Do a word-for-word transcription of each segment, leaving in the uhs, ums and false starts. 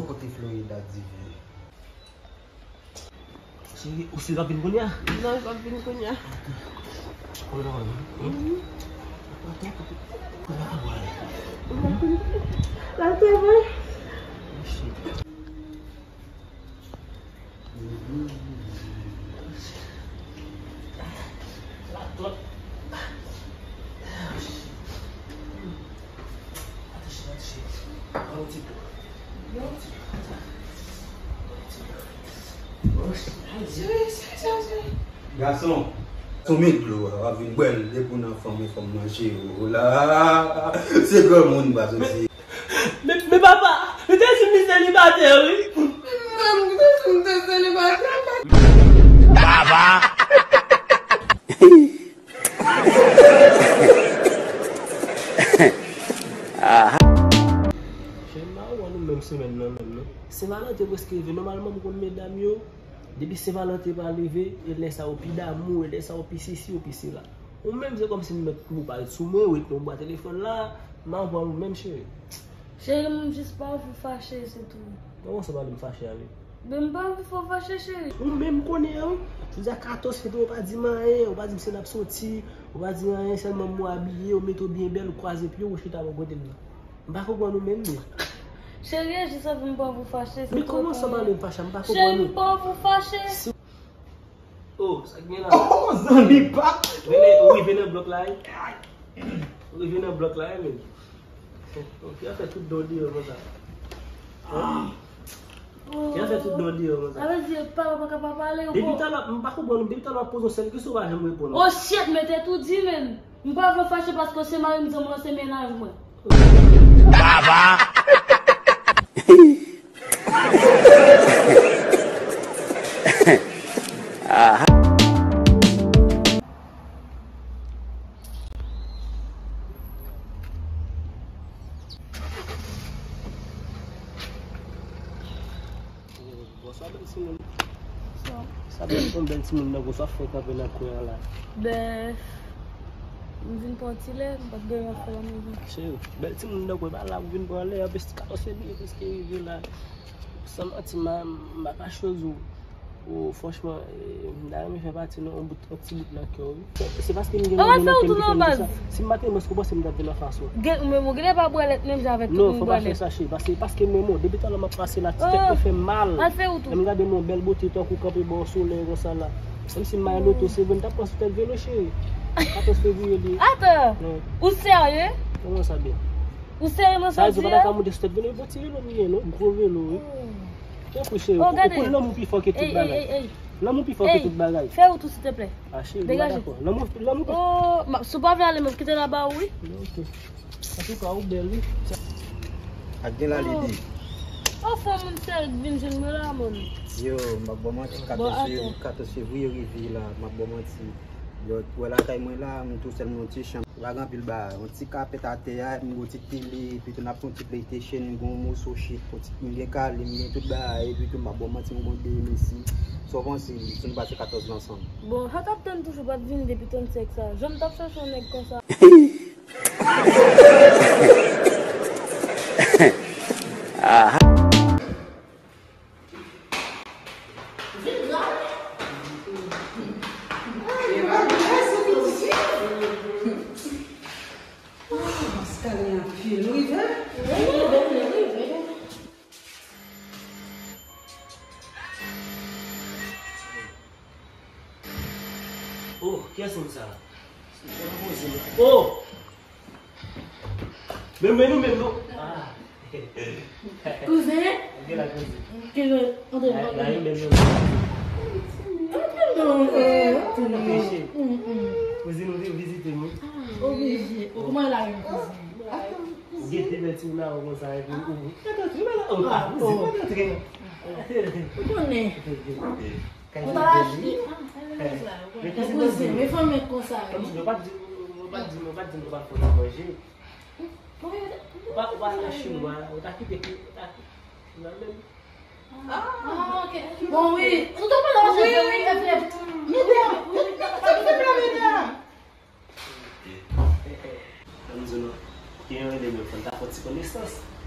Kote Florida di vini? Cheri, ou si l ap vin kounye a? Non, l p ap vin kounye a. Hold on. Kote l ap vin kounye a? L ap vin kounye a. L ap travay. Oh, shit. Gason, sou men dlo a, w ap vin bwè l depi w nan fanm, fanm manje w la. Se granmoun, baz, se Men, men papa, li te di m li selibatè, wi. Mwen menm ki te di m te selibatè. Baba! Cheri, m pa konprann nou menm semèn nan menm, non. Sen Valanten prèske rive. Nòmalman, m konn medam yo, depi Sen Valanten pral rive, e lè sa yo pi damou, e lè sa yo pi sesi, yo pi sela. Ou menm, se kòmsi m mèt pou ou parèt sou mwen, ou ret nan bwa telefòn la, m ap pran ou menm, cheri. Cheri, m jis pa anvi fache, se tou. Kòman sa pa anvi fache a, wi? Ben, m pa anvi fè w fache, cheri. Ou menm konnen an, wi. Jodi a katòz fevriye, ou pa di m anyen, ou pa di m si n ap soti, ou pa di m anyen, sèlman m wè w abiye, ou mete w byen bèl, ou kwaze pye w, ou chita bò kote m nan. M pa konprann ou menm, men. Cheri, e jis anvi m pa anvi w fache, se tou. Men kòman sa pa anvi m fache a? M pa konprann ou. Cheri, m pa anvi w fache. Oh, sa k gen la? Oh, zanmi pa. Vini, ou rive nan blòk la, wi. Ou rive nan blòk la, wi, men. Ki a fè tout don deyò konsa? Ki a fè tout don deyò konsa? Sa vle di, papa pa ka pa pale, ou... Depi talè, m pa konprann ou, depi talè m ap poze yon sèl kesyon, ou pa janm reponn. Oh, shit, men tèt ou di, men. M pa vle fache paske se mari m, zanmi m, se mennaj mwen. Baba! Bonswa, bèl timoun. Sa bèl, yon bèl timoun nan, bonswa, fè kanpe nan kwen an la. Ben, m vin pran ti lè, m pa t gen anyen ap fè la, men vin. Cheri, bèl timoun nan, kwen pa la, ou vin pran lè, anplis, katòz fevriye prèske rive la. San manti, m a, m a pa chwazi w. Oh, franchman, eh, m ta renmen fè pati nan yon bout, yon ti bout nan kè w, wi. Se paske m gen yon moun nan kè m ki fè m di sa. Si m pa te renmen w, èske w panse m t ap vin anfas ou? Gen, men ou genlè pa bwè lèt menm jan avèk tout moun bwè lèt. Non, fò pa fè sa, cheri. Paske, paske mwen, mwen, depi talè m ap pase la, ti tèt mwen fè m mal. Al fè wout ou. Lè m gade m yon bèl bote tankou kanpe bò solèy konsa la. Menm si m pa gen loto, se vre m t ap pran sou tèt velo, cheri. Katòz fevriye li ye. Atan! Ou serye? Kòman sa byen? Ou serye nan sa w di a? Sa vle di ou pa ta ka monte sou tèt velo, e bon ti velo m gen, non? Gwo velo, wi. Tanpri, cheri, ou konn lanmou pi fò ke tout bagay. Lanmou pi fò ke tout bagay. Fè wout ou, silteplè. Ah, cheri, m pa dakò. Lanmou, lanmou pi... Oh, si w pa vle ale, m ap kite l aba ou, wi. Ok. Antouka, ou bèl, wi. Ak gen la lede. Oh, fò moun serye vin jwenn mwen la, moun. Yo, m ap ba w manti, katòz fevriye, katòz fevriye rive la, m ap ba w manti. Yo, wè lakay mwen la, m tou sèl nan yon ti chanm. Pa gen anpil bagay. Yon ti kapèt atè a, m gen yon ti tele, epi tou n ap fè yon ti PlayStation, m gen yon moso chèz, yon ti, m gen kale, m gen tout bagay, epi tou m ap ba w manti, m gen yon de M S I. Sa w panse, si nou pase katòz la ansanm? Bon, sa k ap tann toujou pa t vini depi trannsenk sa. Jan m t ap chèche yon nèg konsa. Aha. Vin gade. Ay, bagay sa piti. Oh, eskalye anpil, rive? Wi, rive, rive. Oh, kiyès moun sa? Oh! Men, men nou menm, non? Ah. Kouzen? Gen la kouzen. Kouzen, antre, la, la, antre. Antre non, eh, antre non. Antre, cheri. Mm, mm. Kouzin ou vin vizite nou. Oblije. Ou kòman la menm, kouzen? Ou gen de bèl timoun la, ou konsa, epi ou, ou. Antre, antre, antre, antre. Ah, kouzen, antre. Ou konnen. Ou ta achte. Men kouzen, men fanmi konsa. Yo pa t di, yo pa t di, yo pa t di nou pa fè manje. Ou pa, ou pa nan chinois, ou ta kite ki, ou ta kite chinois menm. Ah, ok. Bon, wi. Ou ta pale anglè, wi, wi. Medam, medam. Ann di nou, gen yon eleman, fò n ta fè ti konesans.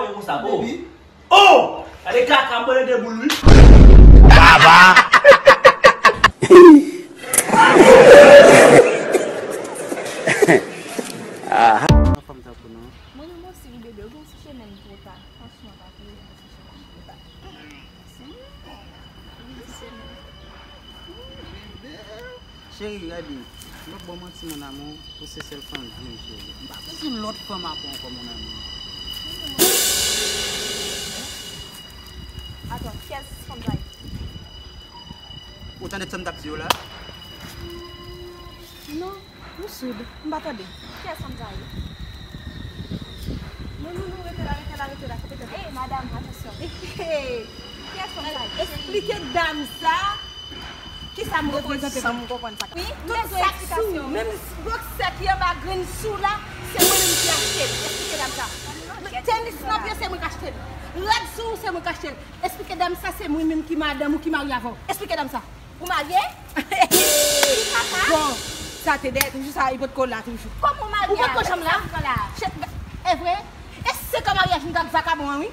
voye konsa. Oh! Oh! Gade kaka, m pran de boul, wi. Baba! Fanm tankou nou. Mwen menm osi, wi, bebe, ou gen ti semèn twò ta. Franchman, pa plede, ti semèn twò ta. Cheri, gade, m p ap ba w manti, mon amour, ou se sèl fanm vi m, cheri. M pa bezwen lòt fanm apre ankò, mon amour. Atann, kiyès fanm sa ye? Ou tande sa m t ap di w la? Non. Nou soud, m pa tande. Kiyès fanm sa ye? Non, non, non, rete la, rete la, rete la, kote tèt ou? Ey, madanm, atansyon. Kiyès fanm sa ye? Esplike dam sa kisa m reprezante. San m konprann sa. Wi, tout sa k sou, menm boksè ki anba grenn sou la, se mwen menm ki achte l. Esplike dam sa. Tenis nan pye, se mwen k achte l. Rad sou ou, se mwen k achte l. Esplike dam sa, se mwen menm ki madanm ou ki marye avè w. Esplike dam sa. Ou marye? Ki papa? Bon, sa te dèyè toujou, sa, li potko la toujou. Kòman w marye avèk sa m pran la? Ou potko janm la? E vre? E se ka maryaj m t ak vakabon an, wi.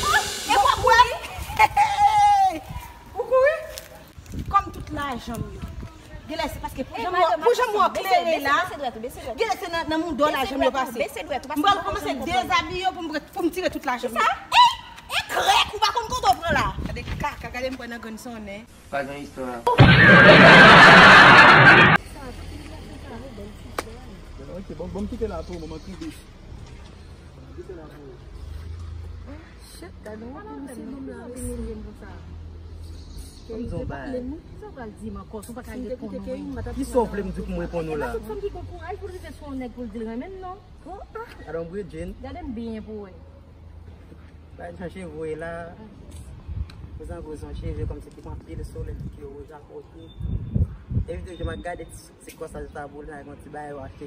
Oh, e w ap wè? Ou kouri? Kòm tout lajan m yo. Genlè se paske pou jan m wè, pou jan m wè w klere la. Genlè se nan, nan mouda w lajan m yo pase. M pral kòmanse dezabiye w pou m, pou m tire tout lajan m yo. Sa? Ey! E krèk, ou pa konn kote w pran la. Gade kaka, gade m pran nan grenn sonnen. Pa gen istwa. Ok, bon, bon, m kite la pou ou, manman kribi. M kite la pou ou. Shit, gade yon pil misye nonm la, mesye. Kisa w pral di m ankò, si w pa ka reponn mwen? Kisa w vle m di pou m reponn ou la? E pa tout fanm ki gon kouraj pou l rive sou yon nèg pou l di l renmen l, non. Gade yon bredjenn. Gade m byen pou wè. Gade jan cheve w ye la. Ozan gwo zon cheve kòmsi ki pran pil solèy ki wouj ak wouj. Evite jan m ap gade ti, ti kò sa, sa boul la, yon ti bagay w achte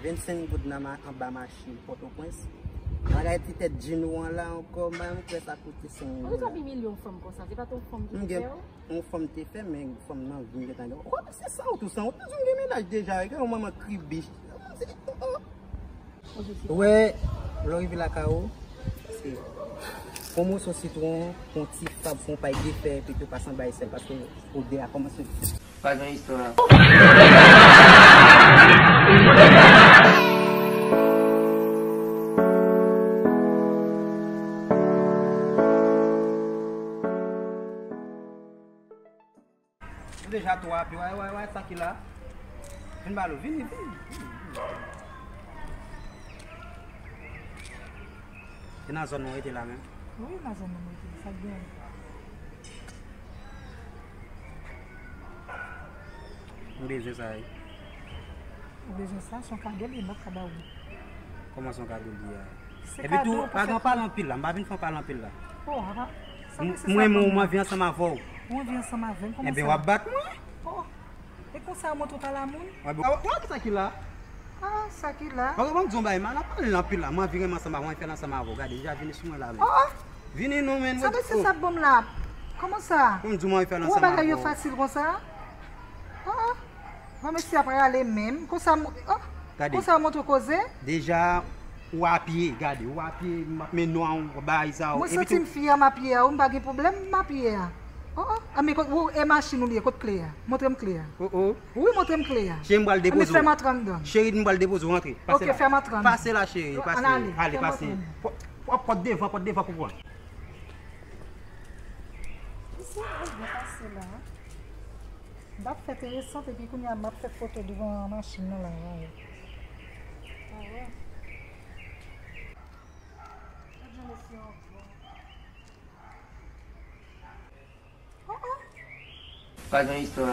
vennsenk goud nan ma-, anba machin Pòtoprens. M ap gade ti tèt djin ou an la ankò, m pa menm kwè sa koute senk mil la. Ou sot pi milyon fanm konsa, se pa t yon fanm ki te fè w? M gen yon fanm te fè, men fanm nan vin gentan gen. Oh, se san wout ou san wout, m di w m gen mennaj deja, gen yon manman kribich. Oh, oh. Ou wè, lè w rive lakay ou, se pran yon moso sitwon, pran yon ti fab, pran yon pay dife, epi tou pase anba esèl, paske odè a kòmanse. Pa gen istwa. Ou deja twò api, wè, wè, wè, sa ki la. Vin ba l, vini, vini, vini, vini. Se nan zòn nou rete la menm? Wi, nan zòn nou rete. Sa k gen? M bezwen sa, wi. Ou bezwen sa, se yon kado li, m p ap ka ba ou. Kòman se yon kado li ye a? Epi tou, pa gen pale anpil la, m pa vin fè pale anpil la. Oh, apa, sa mesye sa. M renmen w, m anvi ansanm avè w. Ou anvi ansanm avè m, kòman sa? Enben, w ap bat mwen. Oh, e konsa w montre w pa lamoun? Wè, bon, wè, wè, sa ki la? Ah, sa ki la? Paske ban m di yon bagay, m al pale anpil la, m anvi renmen ansanm avè w, m anvi fè l ansanm avè w. Gade, deja vini sou mwen la menm. Oh, oh. Vini non, menn. Sa mesye sa ap ban m la? Kòman sa? Ban m di w, m anvi fè l ansanm avè w. Ou wè bagay yo fasil konsa? Oh, oh. Bon, mesye ap rale menm. Konsa, oh, gade. Konsa w montre koze? Deja, ou apye, gade, ou apye, m ap mennen w bay sa. Mwen santi m fyè m apye a, wi, m pa gen pwoblèm, m apye a. Oh, oh. A, men kot, ou, e machin ou li ye, kot kle a? Montre m kle a. Oh, oh. Wi, montre m kle a. Cheri, m pral depoze w. A, men fè m antre anndan. Cheri, m pral depoze w, antre. Pase la. Ok, fè m antre anndan. Pase la, cheri, pase. Ann ale, ale, pase. Fè m antre anndan. Pò-, pò-, pòt devan, pòt devan pou pran. Misye, oh, byen pase la. M t ap fè enteresan, epi kounye a m ap fè foto devan machin nan la, wi. Ah, wè. Gad jan mesye an bon. Oh, oh. Pa gen istwa.